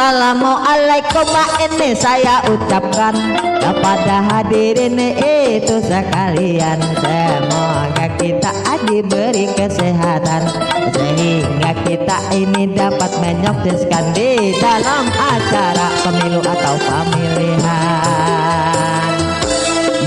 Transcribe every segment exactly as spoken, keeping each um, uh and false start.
Assalamualaikum, Pak, ini saya ucapkan kepada hadirin itu sekalian. Semoga kita diberi kesehatan sehingga kita ini dapat menyukseskan di dalam acara pemilu atau pemilihan.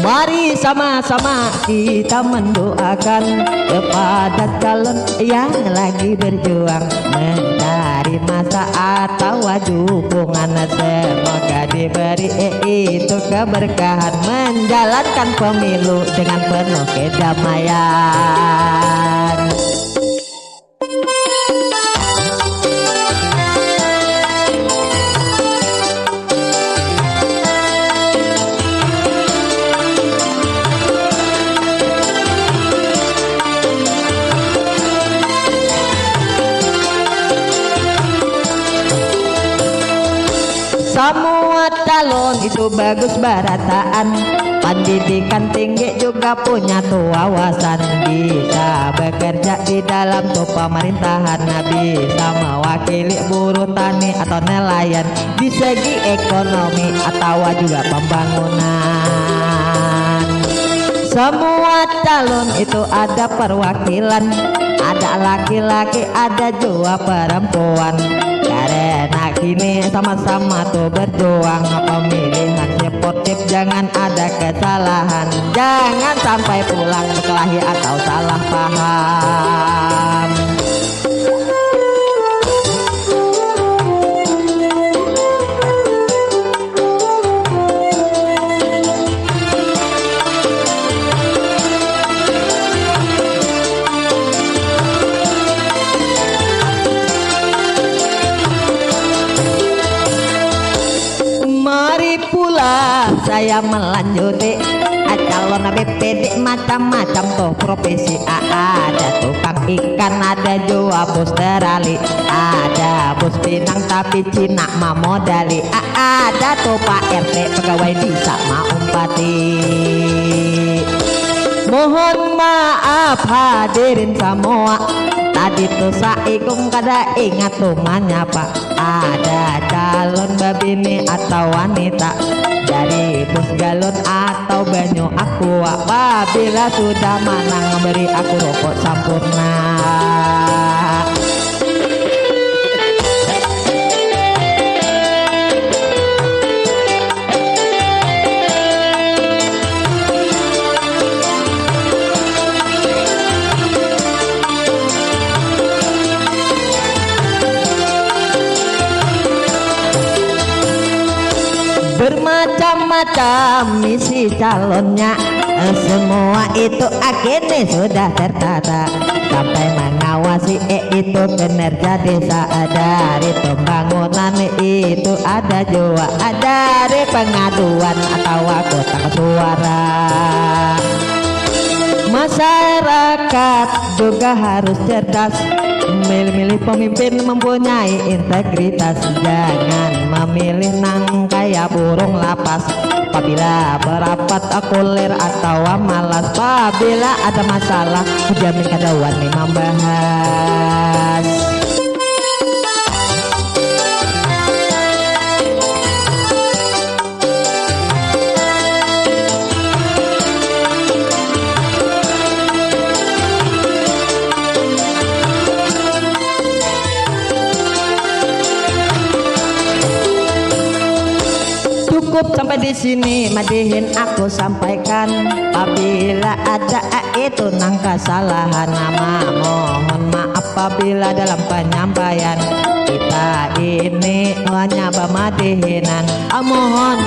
Mari sama-sama kita mendoakan kepada calon yang lagi berjuang mencari masa atau dukungan. Semoga diberi itu keberkahan menjalankan pemilu dengan penuh kedamaian. Semua calon itu bagus barataan, pendidikan tinggi juga punya tu wawasan, bisa bekerja di dalam tu pemerintahan, bisa mewakili buruh tani atau nelayan di segi ekonomi atau juga pembangunan. Semua calon itu ada perwakilan, ada laki-laki, ada jua perempuan. Karena kini sama-sama tu berjuang, pemilihan sportif jangan ada kesalahan, jangan sampai pulang berkelahi atau salah paham. Mari pula saya melanjuti calon B P D macam-macam tuh profesi. A- ada tukang ikan, ada jua bos terali, ada bos pinang tapi Cina mamodali. A- ada tuh Pak R T pegawai desa maumpati. Mohon maaf hadirin semua, tadi tuh saikung kada ingat tuh manyapa. Ada calon babini atau wanita dari Bos Galon atau Banyu Aqua. Pabila sudah manang, beri aku rokok Sampoerna. Bermacam-macam isi calonnya, semua itu akhirnya sudah tertata. Sampai mengawasi, eh, itu kinerja desa, dari pembangunan itu ada jua, dari pengaduan atau kotak suara. Masyarakat juga harus cerdas, memilih-milih pemimpin mempunyai integritas, jangan memilih nang kaya burung lapas. Pabila berapat kulir atawa malas, pabila ada masalah, kujamin kada wani mambahas. Cukup sampai di sini madihin aku sampaikan. Apabila ada itu nang kasalahan, mohon maaf apabila dalam penyampaian kita ini hanya bamadihinan. Mohon